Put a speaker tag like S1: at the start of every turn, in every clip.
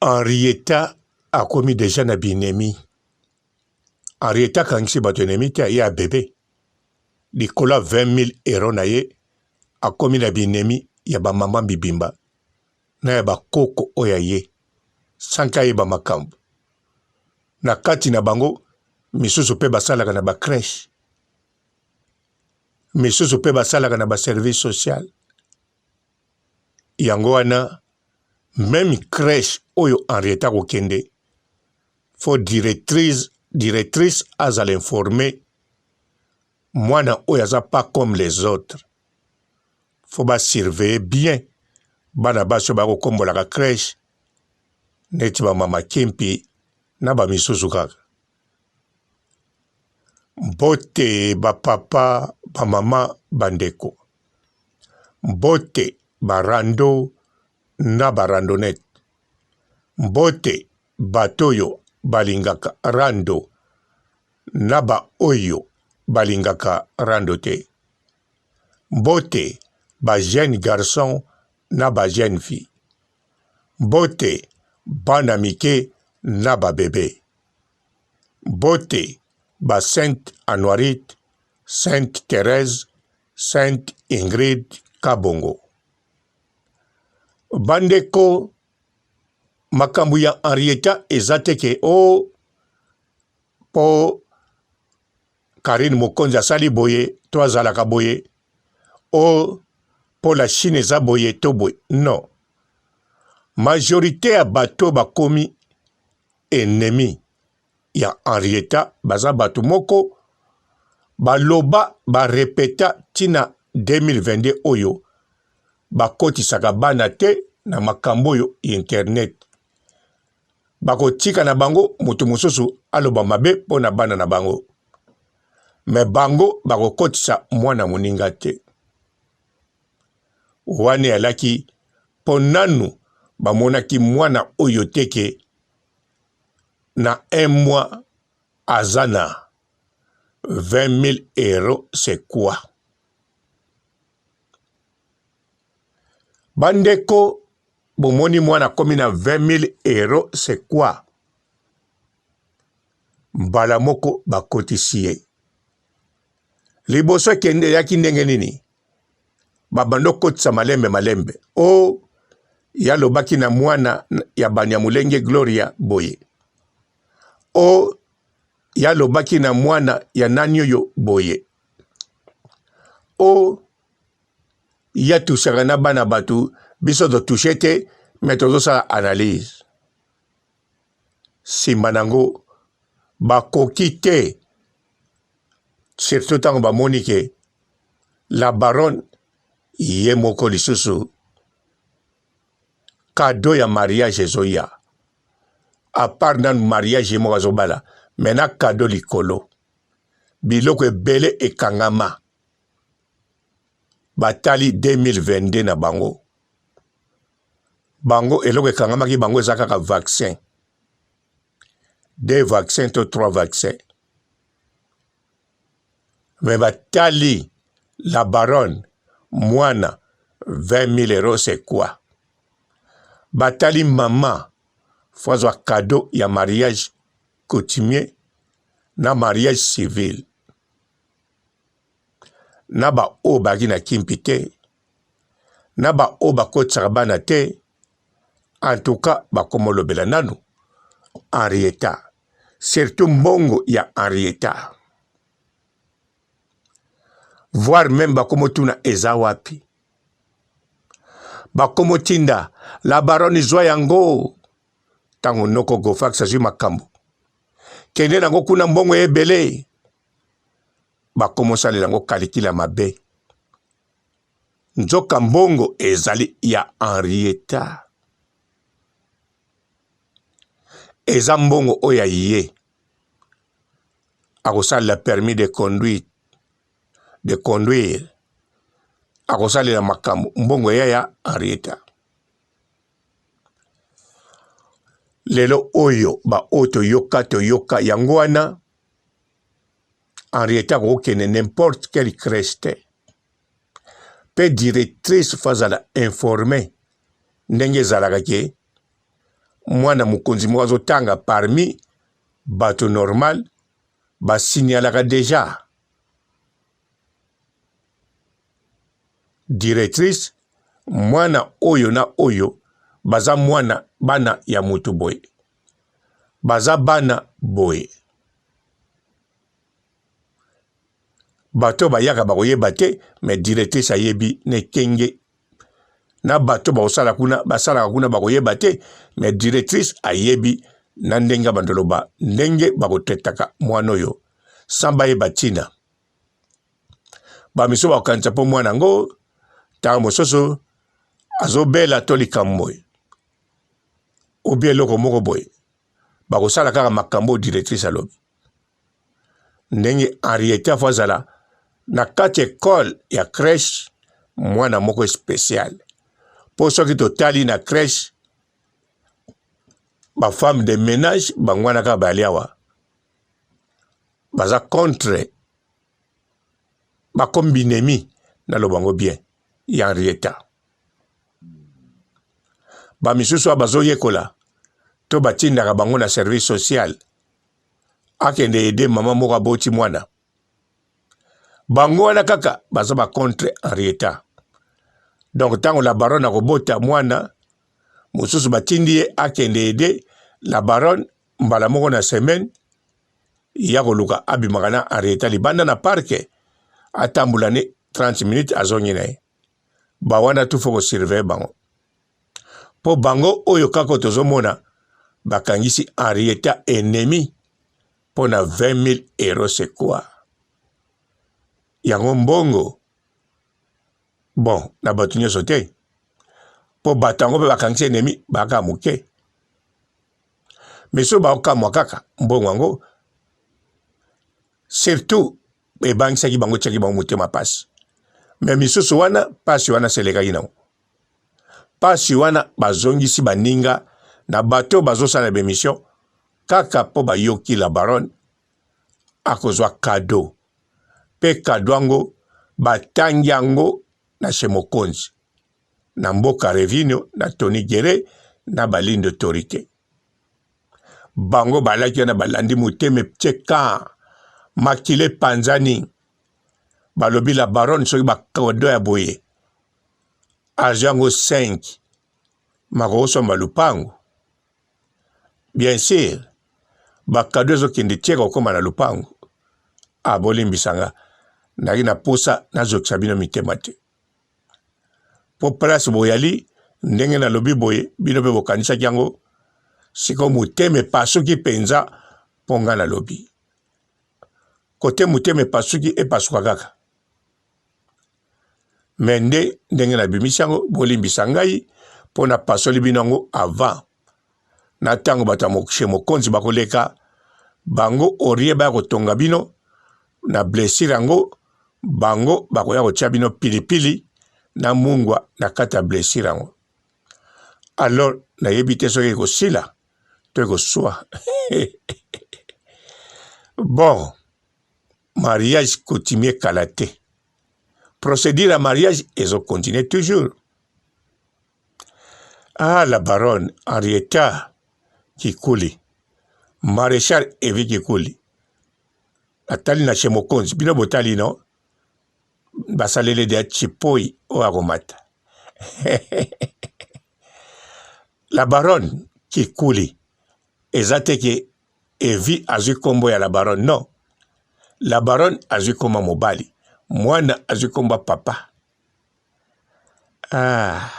S1: Henrietta akomi dejà na binemi. Henrietta akangisi bato enemi te, ye ya bebe. Likolo ya 20.000 euros na ye akomi na binemi ya ba mama mibimba na ya ba koko oyo ya ye sans que ayeba makambo. Na kati na bango misusu pe basalaka na ba crèche, misusu pe basalaka na ba service social. Yango wana meme crèche oyo Henrietta akokende faut directrice directrice azala informe mwana oyo aza pas comme les autres faut ba surveiller bien bana basi oyo bakokombolaka crèche neti ba mama kimpi na ba misusu kaka. Mbote ba papa, ba mama, ba ndeko. Mbote ba rando na ba randonnette. Mbote bato oyo balingaka rando na ba oyo balingaka rando te. Mbote ba jeunes garçons na ba jeunes filles. Mbote bana mike na ba bebe. Mbote ba Sainte Anuarite, Sainte Therèse, Sainte Ingrid Kabongo. Bandeko, makambo ya Henrietta eza te ke o oh, po Carine Mokonzi asali boye to azalaka boye o oh, po la Chine eza boye to boye. Non. Majorite ya bato bakomi ennemi ya Henrietta baza bato moko baloba ba repeta tina 2022 oyo bakotisaka bana te na makambo oyo ya internet bakotika na bango moto mosusu aloba mabe mpo na bana na bango me bango bakokotisa mwana moninga te wana eyalaki mpo nanu bamonaki mwana oyo te ke na un mois aza na 20 000 euros c'est quoi bandeko bomoni mwana akomi na 20 000 euros c'est quoi mbala moko bakotisi ye liboso ekende eyaki ndenge nini babanda okotisa malembe malembe o oh, ye alobaki na mwana ya banyamulenge gloria boye o oh, ye alobaki na mwana ya nani oyo boye o oh, ye atusaka na bana bato biso totushe te me tozosala analyse nsima nango bakoki te surtout ntango bamoni ke la baronne ye moko lisusu kado ya mariage ezoya apart nanu mariage ye moko azobala me na kado likolo biloko ebele ekangama batali 2022 na bango bango eloko ekangamaki bango eza kaka vaccin deux vaccin to trois vaccin me batali la baronne mwana 20 000 euros c'est quoi batali mama fo azwa cadeau ya mariage coutumier na mariage civil na baoyo bazalaki na kimpi te na baoyo bakotisaka bana te en tout cas bakomolobela nanu Henrietta surtout mbongo ya Henrietta voire meme bakomotuna eza wapi bakomotinda la baronne zwa yango ntango noko gofax azwi makambo kende nango kuna mbongo ebele bakomosalela yango kalikila mabe nzoka mbongo ezali ya Henrietta eza mbongo oyo ya ye akosalela permis de conduite de conduire akosalela makambo mbongo eya ya Henrietta lelo oyo baoyo toyoka toyoka yango wana Henrietta akokende n'importe quelle crèche te mpe directrice fo azala informe ndenge ezalaka ke. mwana mokonzi moko azotanga parmi bato normal, basignalaka deja directrice mwana oyo na oyo baza mwana bana ya moto boye, baza bana boye. Bato bayaka bakoyeba te, mais directrice ayebi na ekenge na bato bakosala kuna, basalaka kuna bakoyeba te, mais directrice ayebi na ndenge abanda loba ndenge bakotetaka mwana oyo sans bayeba ntina. Bamisu bakokanisa mpo mwana yango ntango mosusu azobela to likambo boye obie eloko moko boye, bakosala kaka makambo oyo directrice alobi. Ndenge Henrietta fo azala na kati ekole ya crèche mwana moko special, mpo soki totali na crèche ba femme de ménage bango wana kaka bayali awa baza contre, bakomi binemi, naloba yango bien, ya Henrietta. Ba misusu awa bazoyekola to batindaka bango na service social akende aide mama moko aboti mwana, bango wana kaka baza ba contre Henrietta. Donc ntango la baronne akobota mwana mosusu batindi ye akende aide la baronne mbala moko na semaine, ya koluka abimaka na Henrietta libanda na parke, atambola ni 30 minutes azongi na ye. Ba wana tu faut ko surveiller bango, po bango oyo kaka tozomona bakangisi Henrietta ennemi mpo na 20 000 euros, c'est quoi yango mbongo? Bon, na bato nyonso te, mpo bato yango mpe bakangisi ennemi baka moke, mais soki baokamwa kaka mbongo yango, surtout ebangisaki bango, etiaki bango motema pasi. Me misusu wana pasi wana selekaki nango pasi wana, bazongisi baninga na bato bazosala bemission kaka mpo bayoki la baronne akozwa kado, mpe kado yango batangi yango na chez mokonzi na mboka Revinio na Tony Guerre na balinde autorité. Bango balaki wana, balandi motema etie ka makila epanzani, balobi la baronne soki bakado ya boye azwi yango 5 makokosomba lupango. Bien sûr bakado ezokende tie kokóma na lupango. Ah, bolimbisa nga, nayaki na posa nazokisa bino mitema te, mpo place boyali ndenge nalobi boye bino mpe bokanisaki yango. Sikoyo motema epasuki mpenza, mpo nga nalobi kote motema epasuki, epasuka kaka. Me nde ndenge nabimisi yango, bolimbisa ngai mpo napasoli bino yango avant na ntango bato ya chez mokonzi bakoleka bango orie baya kotonga bino na blessure yango, bango bakoya kotia bino pilipili na mungwa na kati ya blessure yango. Alors nayebi te soki ekosila to ekoswa. Bon, mariage coutumier kala te, procédure ya mariage ezocontinue toujours. Ah, la baronne Henrietta Kikuli, maréchal Evi Kikuli, atali na chez mokonzi bino botali no basaleli deya chipoi oyo akomata. La baronne Kikuli eza te ke Evi azwi kombo ya la baronne, non, la baronne azwi kombo mobali, mwana azwi kombo papa. Ah,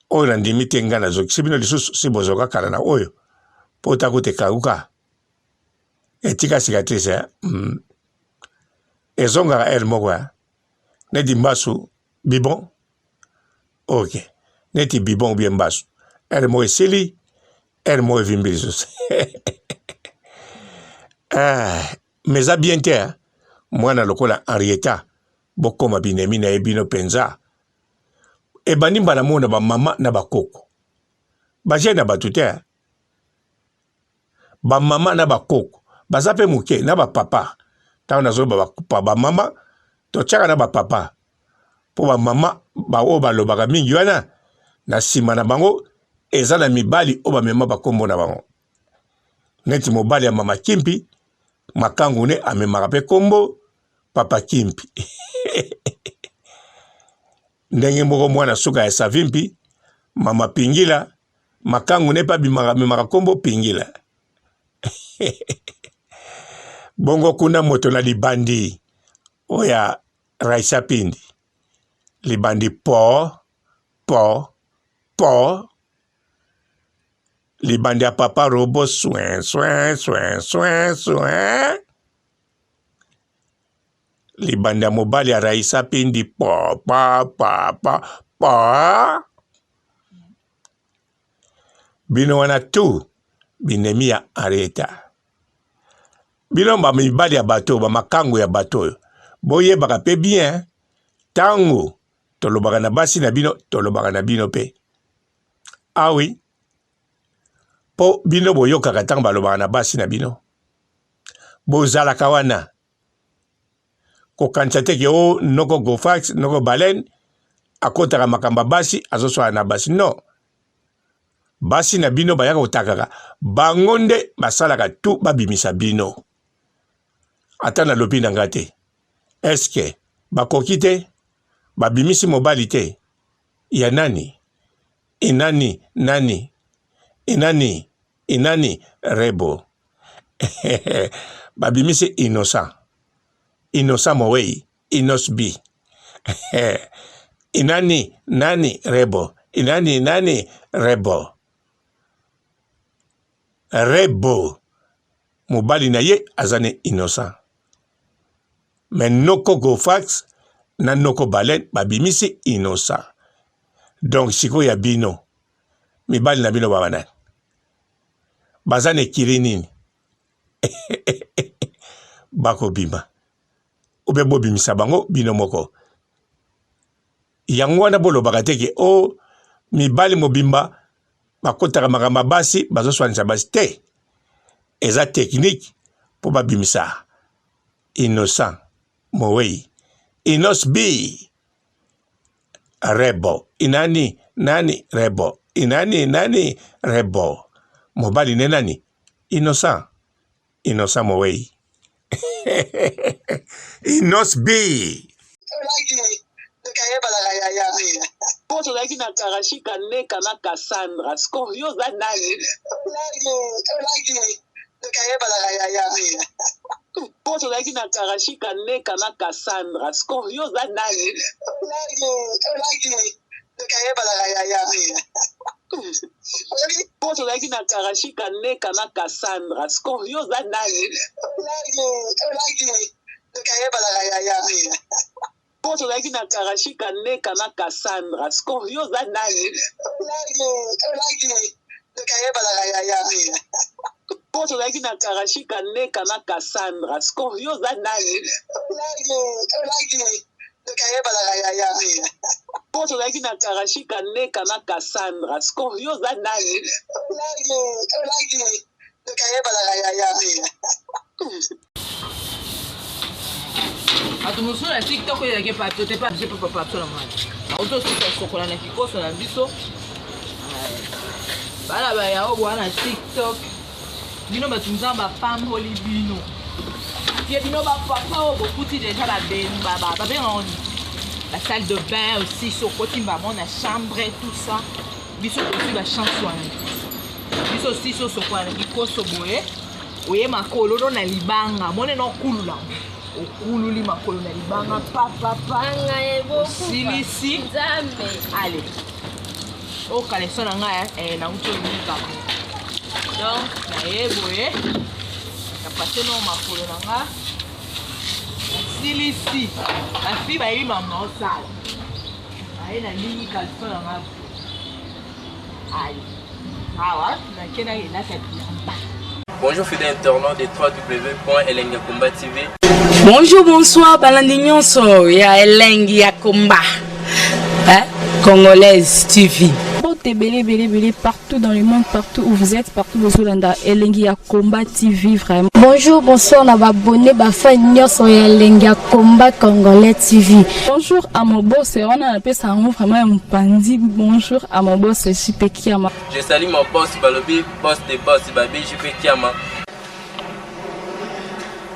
S1: oyo nandimi te, ngai nazokisi bino lisusu si bozoka kala na oyo mpo ta kuta ekauka etika cicatrice eh? Ezongaka aire moko eh? Neti mbasu bibon, ok, neti bibon bien mbasu aire moko esili, aire moko evimbi lisusu. Ah, mais eza bien te eh? Mwana lokola Henrietta bokoma binemi na ye bino mpenza. Ebandi mbala moko na bamama na bakoko, bajeune na bato te, bamama na bakoko baza mpe moke na bapapa. Ntango nazoloba bamama, totyaka na bapapa, mpo bamama baoyo balobaka mingi wana na nsima na bango. Eza na mibali oyo bamema bakombo na bango. Neti mobali ya mama Kimpi, makangu ne amemaka pe kombo papa Kimpi. Ndenge moko mwana suka ya Savimpi, mama Pingila, makangu ne pe abimaka amemaka kombo Pingila. Bongo kuna moto na libandi oyo ya Raissa Pindi, libandi po po po libandi ya papa robo soin soin soin soin soin libandi ya mobali ya Raissa Pindi po pa pa pa pa bino wana tout binemi ya Henrietta bino ba mibali ya bato ba makangu ya bato oyo boyebaka pe bien tango tolobaka na basi na bino tolobaka na bino pe awi ah po bino boyokaka ntango balobaka na basi na bino bozalaka wana kokanisa te ke o oh, noko gofax noko baleine akotaka makambo ya basi azoswala na basi non basi na bino bayaka kotakaka bango nde basalaka tu babimisa bino ata nalobi na nga te eske bakoki te babimisi mobali te ya nani enani nani enani enani rebo babimisi innocent innocent mowei innos b inani nani rebo inani nani rebo rebo mobali na ye aza ne innocent me noko gofax na noko baleine babimisi innocent donc sikoyo ya bino mibali na bino baba nani baza na ekiri nini bakobima obe bobimisa bango bino moko yango wana bolobaka te ke o oh, mibali mobimba bakotaka makambo ya basi bazoswanisa basi te eza technique mpo babimisa innocent mowei innos b rebo inani nani rebo inani nani rebo mobali ne nani innocent innocent mowei innos b
S2: Po tozalaki na Karashika Neka na Cassandra sikoyo yo oza nani? Po tozalaki na Karashika Neka na Cassandra sikoyo yo oza nani? Po tozalaki na Karashika Neka na Cassandra sikoyo yo oza nani? Po tozalaki na Karashika Neka na Cassandra sikoyo yo oza nani? Po tozalaki na Karashika Neka na Cassandra sikoyo yo oza nani? Po tozalaki na Karashika Neka na Cassandra sikoyo yo oza nani?
S3: Bato mosusu na tiktok oyo ezalaki epa biso te epa biso epa papa biso na mwana auti osusa kosokola na kikoso na biso bana bayao bwa na tiktok bino bato nzambe apamboli bino ye bino bapapa oyo bokuti deja babengaka nini la salle de bain aussi so okoti mbamo na chambre tout ça biso tozwi bachance wana biso sisi osokola na kikoso boye oye makolo no na libanga mone na okulula okululi makolo na libanga papapa osilisi ale oyo kaleso na ngai eh, nauti olika donc naye boye napase no makolo na nga nasilisi bafi bayebi mama osala aye nalingi kaleso na nga ale awa nake nakelata bilamba
S4: Bonjour fidèles internautes de www.elengiyakomba TV.
S5: Bonjour, bonsoir, balandi nyonso ya Elengi ya Komba. Hein? Congolaise TV. Mbote ebele ebele ebele partout dans le monde, partout où vous êtes, partout bozolanda Elengi ya Combat TV vraiment.
S6: Bonjour, bonsoir na ba abonné ba fan nyonso ya Elengi ya Combat Congolais TV.
S5: Bonjour à mon boss, wana napesa yango vraiment ya mopanzi. Bonjour à mon boss JP Kiama.
S4: Je salue mon boss Balobi, boss des boss, Babi JP Kiama.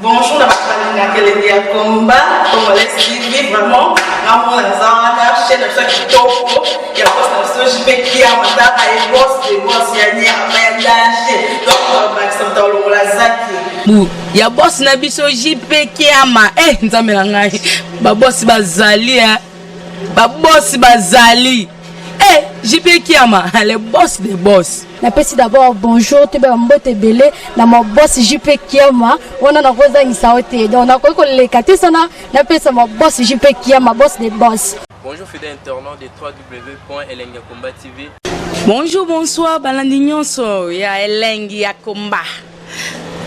S7: Bonjour na bato balingaka elengi ya combat congolais TV vraiment ngamona naza wana chaîne na biso ya kitoko ya boss na biso JP Kiama tata ye boss de boss ya nyama ya danger donc bakisa moto alongola zaki
S5: bu ya boss na biso JP Kiama eh nzambe na ngai ba boss bazali eh ba boss bazali eh JP Kiama le boss de boss.
S6: Napesi d'abord bonjour toyeba ba mbote ebele na ma boss JP Kiama wana nakozangisa yo te donc nakoki koleka te sana napesa ma boss JP Kiama boss de boss.
S4: Bonjour fidèle internaute de www.elengiyakomba TV.
S5: Bonjour bonsoir balandi nyonso ya elengi ya combat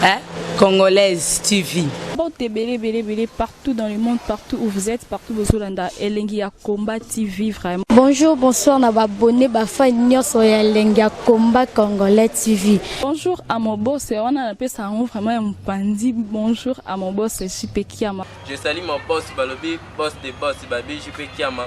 S5: hein? Congolaise TV. Mbote ebele ebele ebele partout dans le monde, partout où vous êtes, partout bozolanda Elengi ya Combat TV vraiment.
S6: Bonjour, bonsoir na ba abonné ba fan nyonso ya Elengi ya Combat Congolais TV.
S5: Bonjour à mon boss, wana napesa yango vraiment ya mopanzi. Bonjour à mon boss JP Kiama.
S4: Je salue mon boss Balobi, boss des boss, Babi JP Kiama.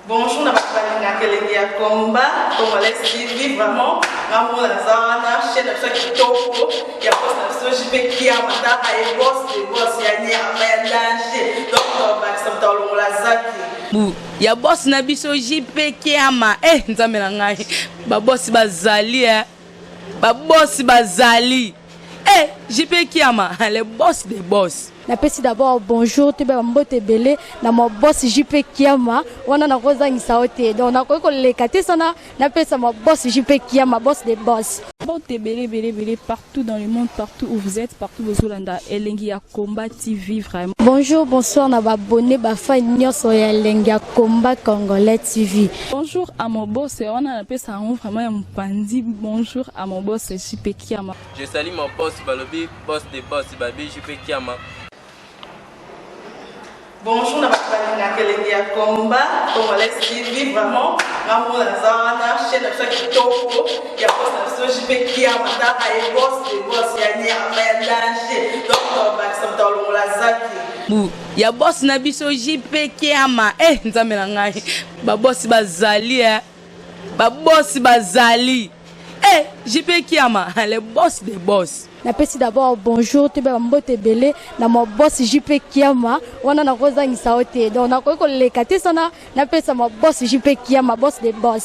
S7: Bonjour na bato balingaka elengi ya combat congolais TV vraiment ngamona naza wana chaîne na biso ya kitoko ya boss na biso JP Kiama tata ye boss de boss ya nyama ya danger donc bakisa moto alongola zaki
S5: bu ya boss na biso JP Kiama eh nzambe na ngai ba boss bazali eh ba boss bazali eh JP Kiama le boss des boss.
S6: Napesi d'abord bonjour toyeba ba mbote ebele na ma boss JP Kiama wana nakozangisa yo te donc nakoki koleka te sana napesa ma boss JP Kiama boss des boss.
S5: Mbote ebele ebele ebele partout dans le monde, partout où vous êtes, partout bozolanda Elengi ya Combat TV vraiment.
S6: Bonjour, bonsoir na ba abonné ba fan nyonso ya Elengi ya Combat Congolais TV.
S5: Bonjour à mon boss, wana napesa yango vraiment ya mopanzi. Bonjour à mon boss JP Kiama.
S4: Je salue mon boss Balobi, boss des boss, Babi JP Kiama.
S7: Bonjour na bato balingaka elengi ya combat congolais TV vraiment ngamona naza wana chaîne na biso ya kitoko ya boss na biso JP Kiama tata ye boss de boss ya nyama ya danger donc bakisa moto alongola zaki
S5: bu ya boss na biso JP Kiama eh nzambe na ngai ba boss bazali eh ba boss bazali eh JP Kiama le boss des boss.
S6: Napesi d'abord bonjour toyeba ba mbote ebele na ma boss JP Kiama wana nakozangisa yo te donc nakoki koleka te sana napesa ma boss JP Kiama boss des boss.